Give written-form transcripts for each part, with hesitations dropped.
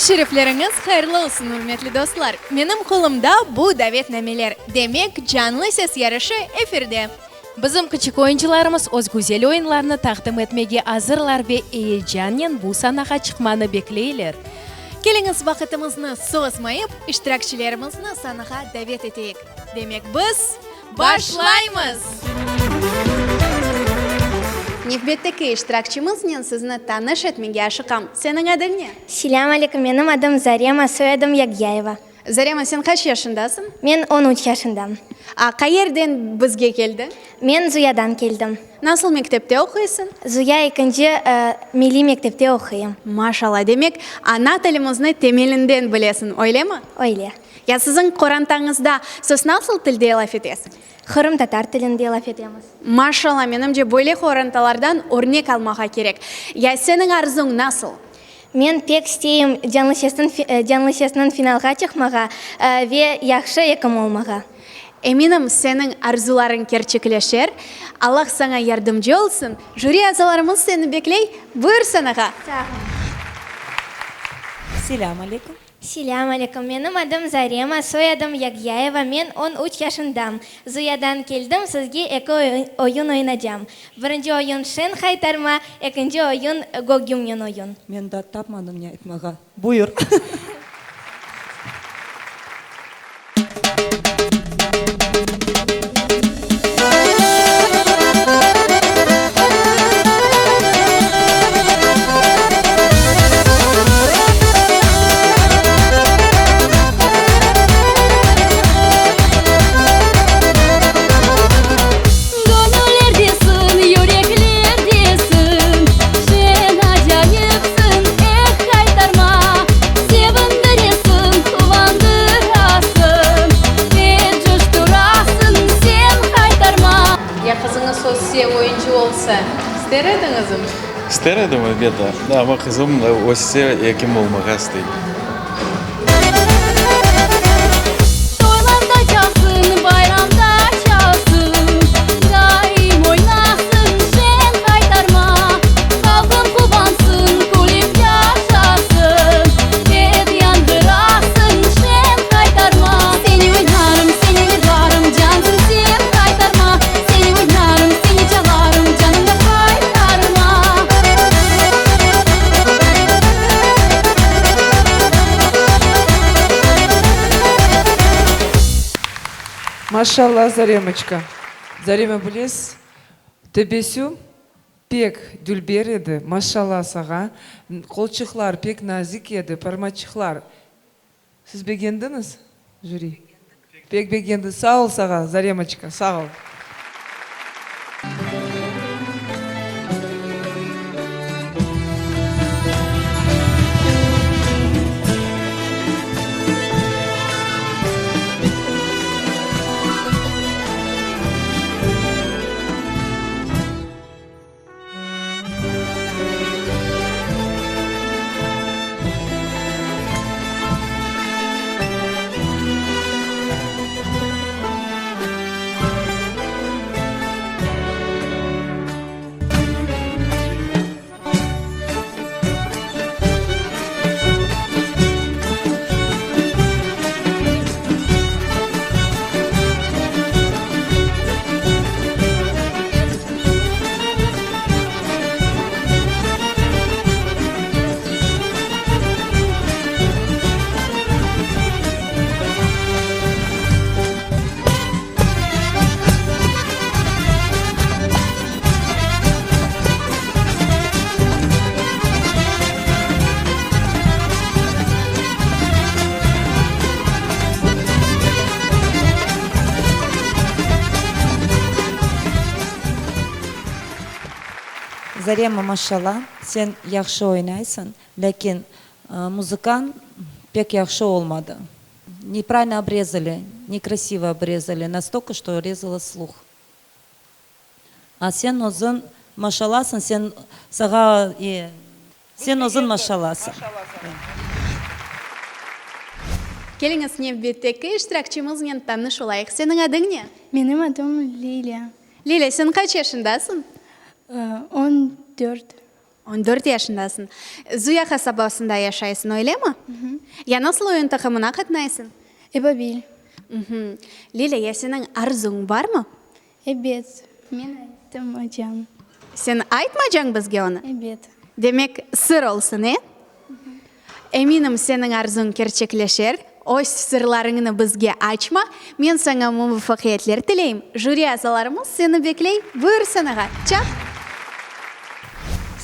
Kün şerifleriñiz hayırlı olsun, ürmetli dostlar! Menim qolumda bu davetnameler, demek, Canlı ses yarışı efirde. Bizim küçük oyuncılarımız öz güzel oyunlarını taqdim etmege azırlar ve eyecannen bu sanağa çıqmanı bekleyler. Keliñiz, vaqıtımıznı sozmayıp, iştirakçilerimizni sanağa davet eteyik. Demek, biz başlaymız! Nevbetteki iştirakçimiznen sizni tanış etmege aşıqam. Seniñ adıñ ne? Selâm aleyküm, menim adım Zarema, soyadım Yagyaeva. Zarema, sen qaç yaşındasıñ? Men on üç yaşındam. A, qayerden bizge keldiñ? Men Zuyadan keldim. Nasıl mektepte oquysıñ? Zuya ekinci milliy mektepte oquyım. Maşallah, demek, ana tilimizni temelinden bilesiñ, öylemi? Öyle. Ya siziñ qorantañızda siz nasıl tilde laf etesiñ? Qırımtatar tilinde laf etemiz. Maşallah, menimce, böyle qorantalardan örnek almağa kerek. Ya seniñ arzuñ nasıl? Men pek isteyim Canlı sesniñ Canlı sesniñ finalğa çıqmağa ve yahşı ekim olmağa. Eminim, seniñ arzularıñ kerçekleşer. Allah saña yardımcı olsun. Jüri azalarımız seni bekley. Buyur sanağa. Sağ olun. Selâm aleyküm. Selâm aleyküm. Menim adım Zarema, soyadım Yagyayeva, men on üç yaşındam. Zuyadan keldim, sizge eki oyun oynacam. Birinci oyun Şen haytarma, ekinci oyun Gogümnen oyun. Men daa tapmadım ne aytmağa. Buyur. Göñüllerdesiñ, yüreklerdesiñ, Şeñ acayipsiñ, eh, qaytarma. Sevindiresiñ, quvandırasıñ, Pek coşturasıñ, sen qaytarma. Ya qızıñız össe, oyuncı olsa, ister ediñizmi? İster edim, elbette. Amma qızım össe, ekim olmağa istey. Toylarda çalsın, bayramda çalsın, Daim oynasın, şeñ qaytarma. Halqım quvansın, külip yaşasın, Pek yañğırasın, şeñ qaytarma. Seni oynarım, seni yırlarım, cansıñ sen, qaytarma. Seni oynarım, seni çalarım, canımnı qaytarma. Maşallah Zaremoçka. Zarema bilesiz, tebessüm pek dülber edi, maşallah sağa, qolçıqlar pek nazik edi, parmaçıqlar. Siz begendiñiz, jüri? Pek begendi. Sağ ol sağa, Zaremoçka, sağ ol. Zarema, maşallah, sen yahşı oynaysıñ, lâkin muzıkañ pek yahşı olmadı. Nepravильно obrezali, nekrasivo obrezali, nastolko, çto rezalo sluh. A sen özüñ maşallasıñ, sen sağa sen özüñ maşallasıñ. Keliñiz, nevbetteki iştirakçimiznen tanış olayıq. Seniñ adıñ ne? Menim adım Lilâ. Lilâ, sen qaç yaşındasıñ? On dört. 14 yaşındasıñ. Zuya qasabasında yaşaysıñ, öylemi? Ya nasıl oyun taqımına qatnaysıñ? Ebabil. Lilâ, ya seniñ arzuñ barmı? Ebet, men aytmacam. Sen aytmacañ bizge onı? Ebet. Demek, sır olsun, e? Eminim, seniñ arzuñ kerçekleşer. Öz sırlarıñnı bizge açma. Men saña muvafaqiyetler tileyim. Jüri azalarımız seni bekley. Buyur sanağa, çap!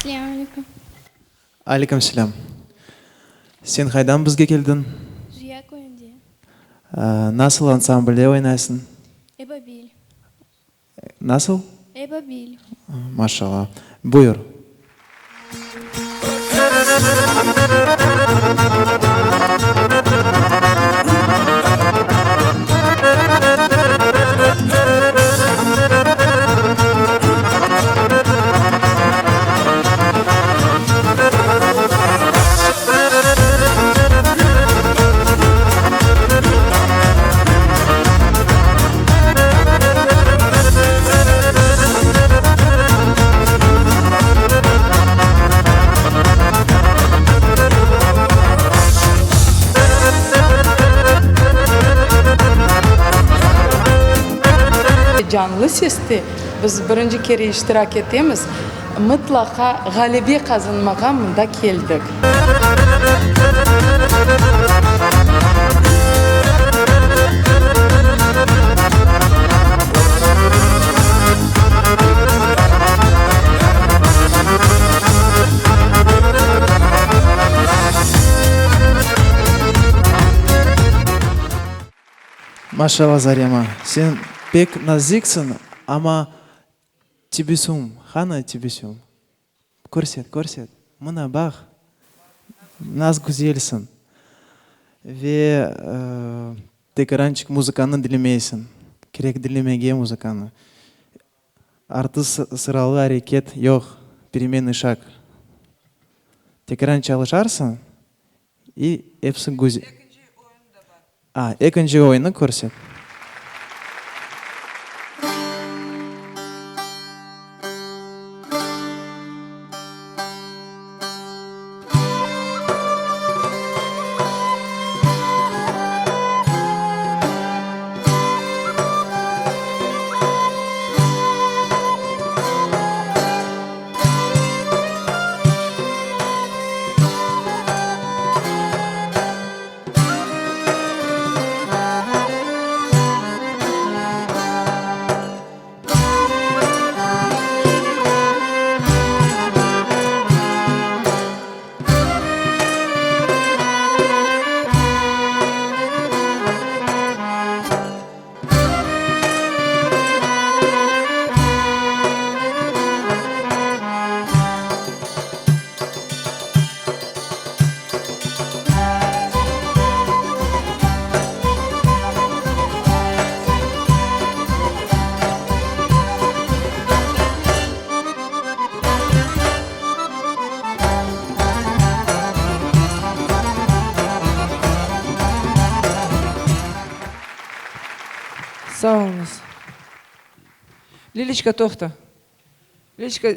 Selâm aleyküm. Aleyküm selâm. Sen qaydan bizge keldiñ? Zuya köyünde. Nasıl ansamblde oynaysıñ? Ebabil. Nasıl? Ebabil. Maşallah. Buyur. Canlı seste biz birinci kere iştirak etemiz, mıtlaqa ğalebe qazanmağa mında keldik. Maşallah Zarema, sen pek naziksiñ, amma tebessüm, qani tebessüm? Körset, körset, mına baq, naz güzelsiñ ve tekarançik muzıkanı diñlemeysiñ, kerek diñlemege muzıkanı. Artı sıralı areket yoq, peremennıy şag. Tekaran çalışarsıñ i episi güzel. A, ekinci oyunnı körset. Sağ oluñız. Liliçka, toqta. Liliçka,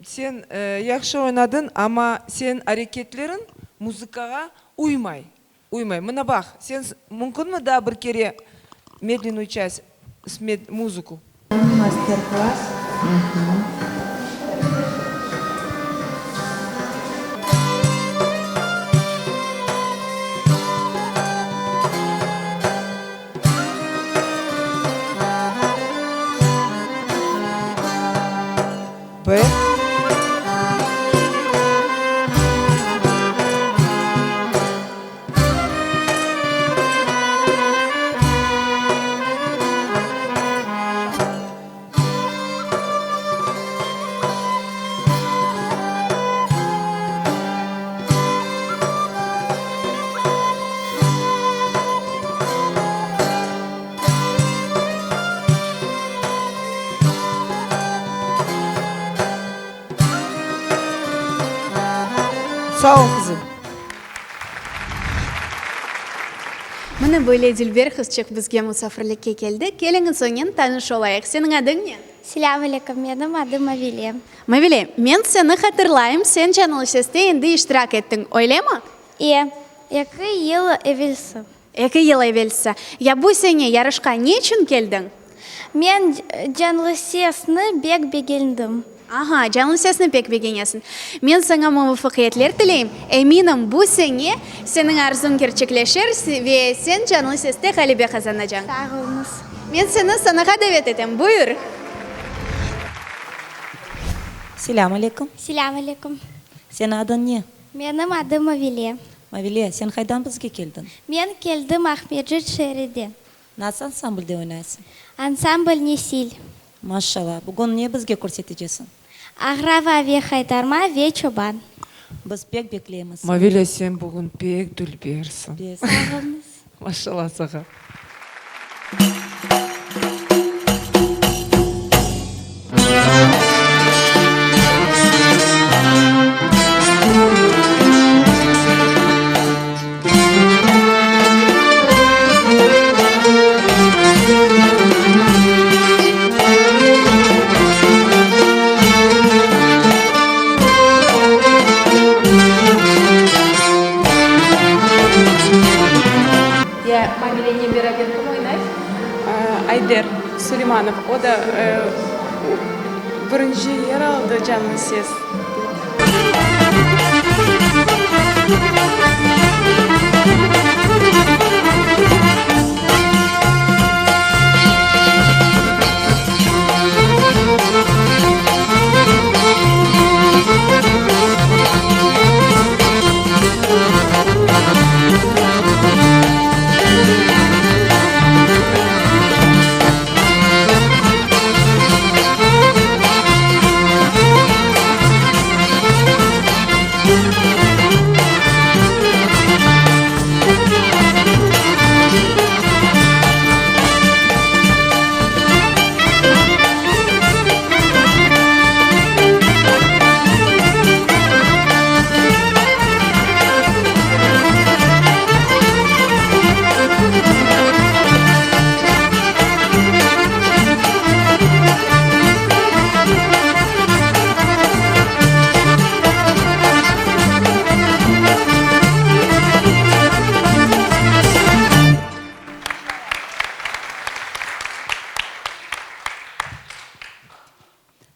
sen yahşı oynadıñ, amma seniñ areketleriñ muzıkağa uymay. Uymay. Mına baq, sen mümkünmi daa bir kere medlennuyu çast, muzıku? Master-klass. B. Sağ ol, qızım. Mına böyle dülber qızçıq bizge musafirlikke keldi. Keliñiz onen tanış olayıq. Seniñ adıñ ne? Selâm aleyküm, menim adım Mavile. Mavile, men seni hatırlayım, sen Canlı Seste endi iştirak ettiñ, öylemi? E, eki yıl evelsi. Eki yıl evelsi. Ya bu sene yarışqa ne içün keldiñ? Men Canlı Sesni bek begendim. Aha, Canlı Sesni pek begenesiñ. Men saña muvafaqiyetler tileyim. Eminim, bu sene seniñ arzuñ kerçekleşir ve sen Canlı Seste ğalebe qazanacañ. Sağ oluñız. Men seni sanağa davet etem. Buyur! Selâm aleyküm. Selâm aleyküm. Seniñ adıñ ne? Menim adım Mavile. Mavile, sen qaydan bizge keldiñ? Men keldim Aqmescit şeeriden. Nasıl ansamblde oynaysıñ? Ansambl Nesil. Maşşala, bugün ne bizge körsetecesiñ? Aqraba ve Haytarma ve Çoban. Biz pek bekleymiz. Mavile, sen bugün pek dülbersiñ. Sağ oluñız. Maşşala sağa. Ya Mavilenen beraber kim oynay? Ayder Suleymanov, o da birinci yer aldı Canlı ses.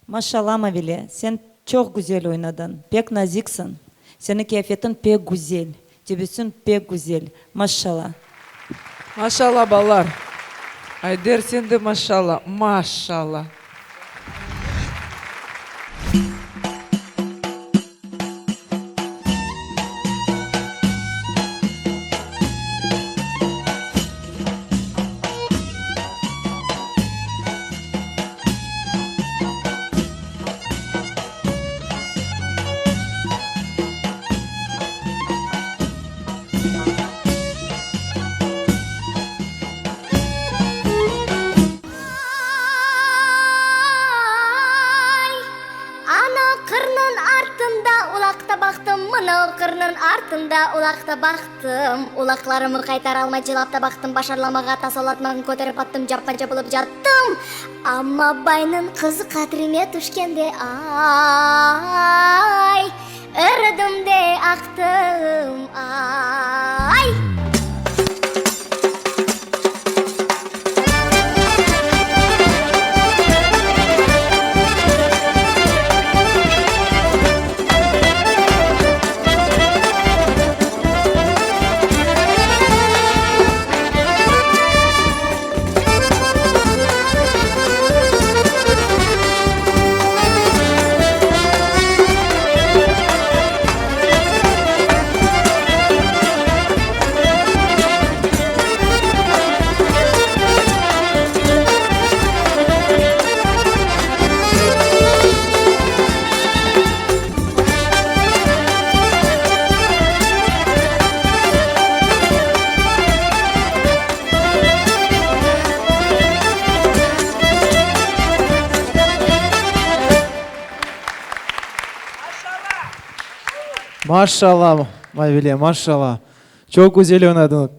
Maşallah, Mavile, sen çoq güzel oynadıñ, pek naziksiñ, seniñ kıyafetiñ pek güzel, tebessüñ pek güzel, maşallah. Maşallah, balalar. Ayder, sen de maşallah, maşallah. Ay, ana qırnıñ artında ulaqta baqtım, mınav qırnıñ artında ulaqta baqtım. Ulaqlarımı qaytaralmay cılap da baqtım, başarlamağa tasolatmağın köterip attım, capma-cap olıp cattım. Amma baynıñ qızı qatrime tüşkende, ay, ırıdım de aqtım, ay. Maşallah, Mavile, maşallah. Çoq güzel oynadıñ.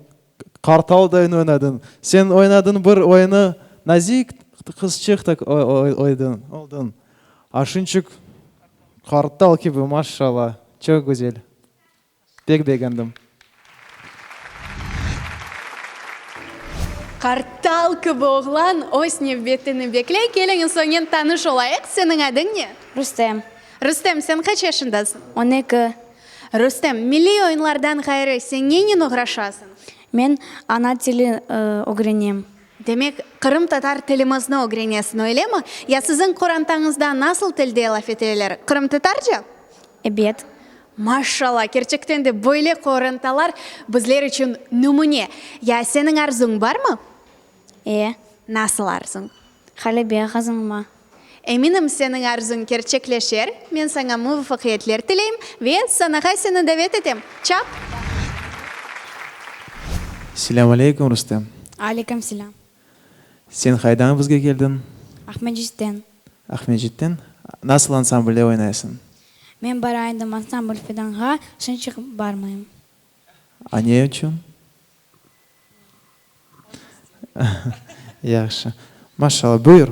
Qartalday oynadıñ. Sen oynadıñ bir oyunı nazik. Qızçıq da oldıñ. A şunçıq qartal kibi, maşşalla, çoq güzel. Pek begendim. Qartal kibi oğlan öz nevbetini bekley. Keliñiz, onen tanış olayıq. Seniñ adıñ ne? Rustem. Rustem, sen qaç yaşındasıñ? 12. Rustem, milliy oyunlardan ğayrı, sen nenen oğraşasıñ? Men ana tili ögrenem. Demek, qırımtatar tilimizni ögrenesiñ, öylemi? Ya siziñ qorantañızda nasıl tilde laf eteler, qırımtatarca? Ebet. Maşşalla, kerçekten de böyle qorantalar bizler içün nümüne. Ya seniñ arzuñ barmı? E. Nasıl arzuñ? Ğalebe qazanma. Eminim, seniñ arzuñ kerçekleşer. Men saña muvafaqiyetler tileyim ve sanağa seni davet etem. Çap! Selâm aleyküm, Rustem. Aleyküm selâm. Sen qaydan bizge keldiñ? Aqmescitten. Aqmescitten. Nasıl ansamblde oynaysıñ? Men bara edim ansambl Fidanğa, şimdi barmayım. A ne içün? Yahşı. Maşallah. Buyur.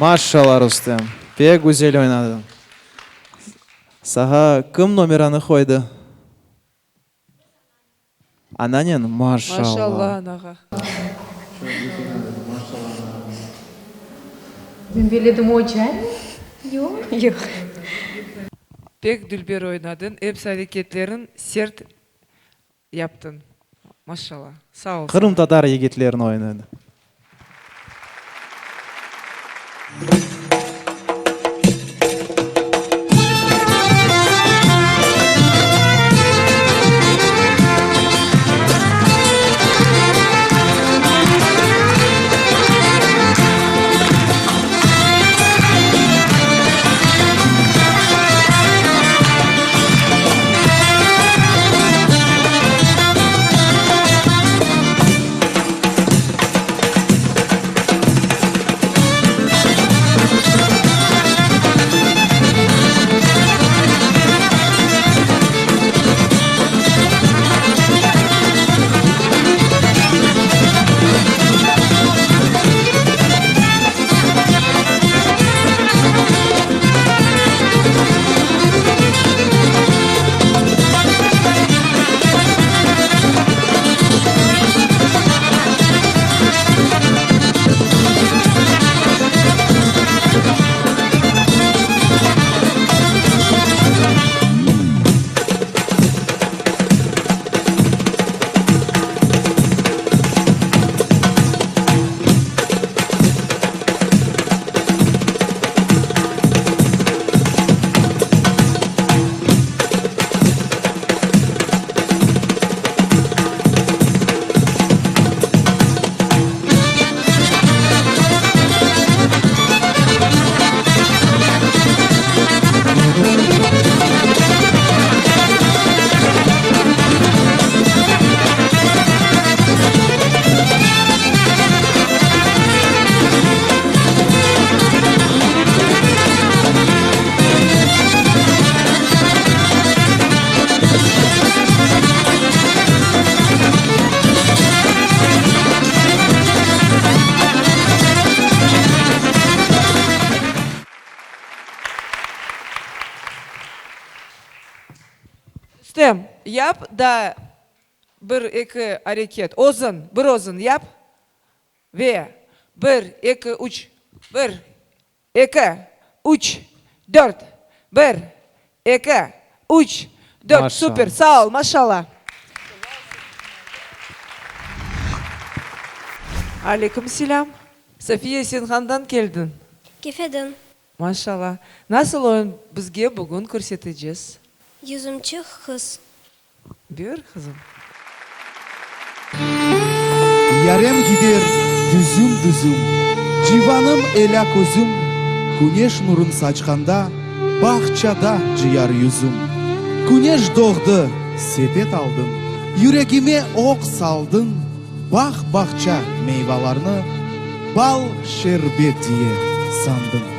Maşşalla, Rustem, pek güzel oynadıñ. Sağa kim nomeranı qoydı? Ananen? Maşşalla. Maşşalla anağa. Men beledim oca. Yoq. Yoq. Pek dülber oynadıñ, epsi areketleriñ sert yaptıñ. Maşşalla. Sağ ol. Qırımtatar yigitleriniñ oyunı edi. Rustem, yap daa bir, eki areket. Özüñ, bir özüñ yap. Ve, bir, eki, üç. Bir, eki, üç, dört. Bir, eki, üç, dört. Super, sağ ol, maşallah. Aleyküm selâm. Sofiya, sen qandan keldiñ? Kefeden. Maşallah. Nasıl oyun bizge bugün körsetecegiz? Yüzümçi qız. Buyur, qızım. Yarem gider düzüm-düzüm, Civanım elâ közüm, Küneş nurun saçqanda, Bağçada cıyar yüzüm. Küneş doğdı, sepet aldım, Yüregime oq saldıñ, Bağ bağça meyvalarnı Bal şerbet diye sandım.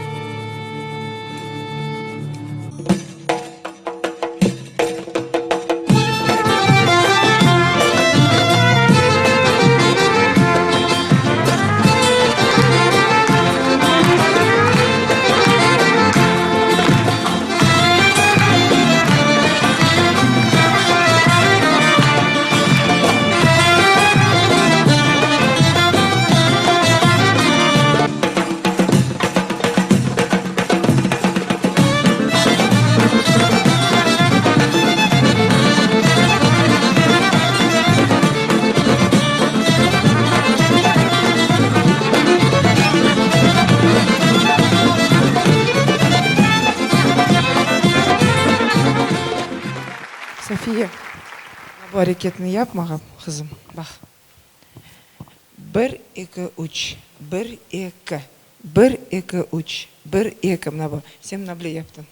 Safiye, bu areketni yapmağan, qızım, baq. Bir, eki, üç, bir, eki, bir, eki, üç, bir, eki, mına bu. Sen mına bile yaptıñ.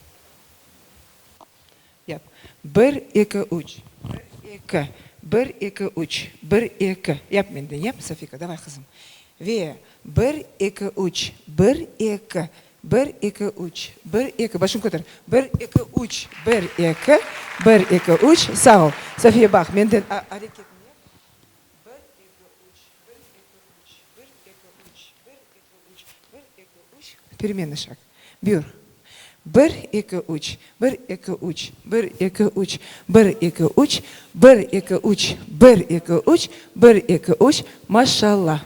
Yap. Bir, eki, üç, bir, eki, bir, eki, üç, bir, eki. Yap menden, yap, Sofika, davay, qızım. Ve bir, eki, üç, bir, eki, bir, eki, üç, bir, eki. Başıñ köter. Bir, eki, üç, bir, eki, bir, eki, üç. Sağ ol. Sofiya, baq, menden areketni yap. Bir, eki, üç, bir, eki, üç, bir, eki, üç, bir, eki, üç, bir, eki, üç. Peremennıy şag. Buyur. Bir, eki, üç, bir, eki, üç, bir, eki, üç, bir, eki, üç, bir, eki, üç, bir, eki, üç, bir, eki, üç. Maşallah.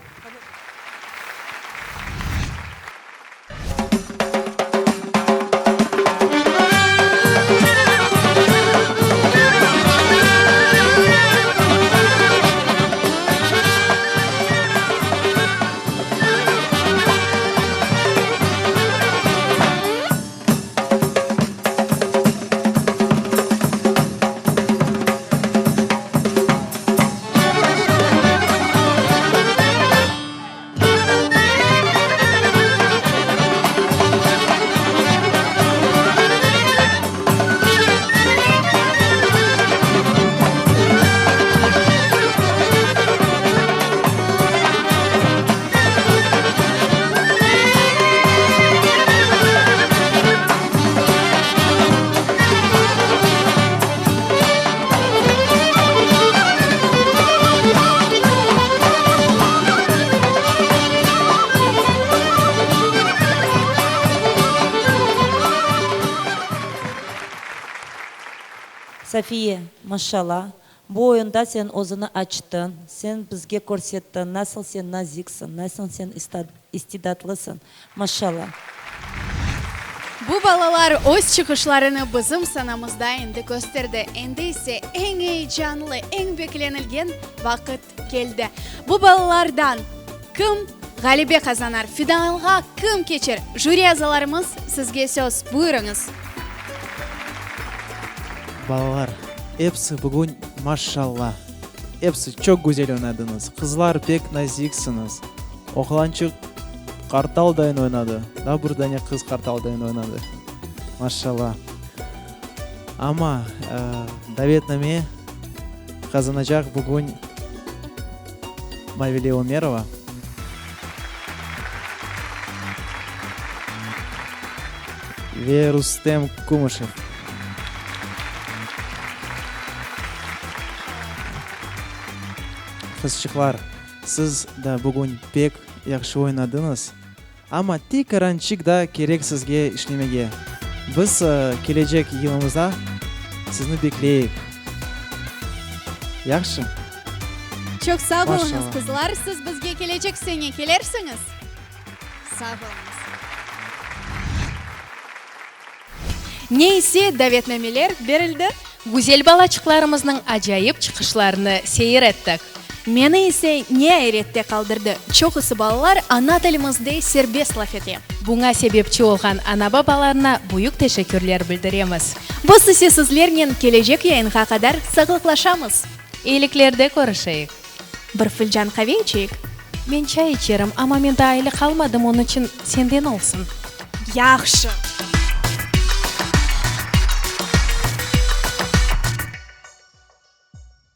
Safiye, maşala, bu oyunda sen özüni açtıñ, sen bizge körsettiñ, nasıl sen naziksiñ, nasıl sen istidatlısıñ. Maşala. Bu balalar öz çıqışlarını bizim sanamızda endi kösterdi. Endi ise eñ eyecanlı, eñ beklenilgen vaqıt keldi. Bu balalardan kim ğalebe qazanar, finalğa kim keçer? Jüri azalarımız, sizge söz, buyurıñız. Balalar, episi bugün maşalla, episi çoq güzel oynadıñız. Qızlar pek naziksiñiz. Oğlançıq qartaldayın oynadı, daa bir dane qız qartaldayın oynadı. Maşalla. Amma davetname qazanacaq bugün Mavile Ömerova. Ve Rustem Kumuşev. Qızçıqlar, Siz da bugün pek yahşı oynadıñız, amma tekarançıq da kerek sizge işlemege. Biz kelecek yılımızda sizni bekleyik. Yahşı. Çoq sağ oluñız, Maşallah. qızlar. Siz bizge kelecek sene kelersiñiz? Sağ oluñız. Ne ise, davetnameler berildi. Güzel balaçıqlarımıznıñ acayip çıqışlarını seyir ettik. Meni ise ne ayrette qaldırdı, çoqusı balalar ana tilimizde serbest laf ete. Buña sebepçi olğan ana-babalarına büyük teşekkürler bildiremiz. Biz ise sizlernen kelecek yayınğa qadar sağlıqlaşamız. Eyiliklerde körüşeyik. Bir filcan qave içeyik. Men çay içerim, amma men daa aylıq almadım, onıñ içün senden olsun. Yahşı.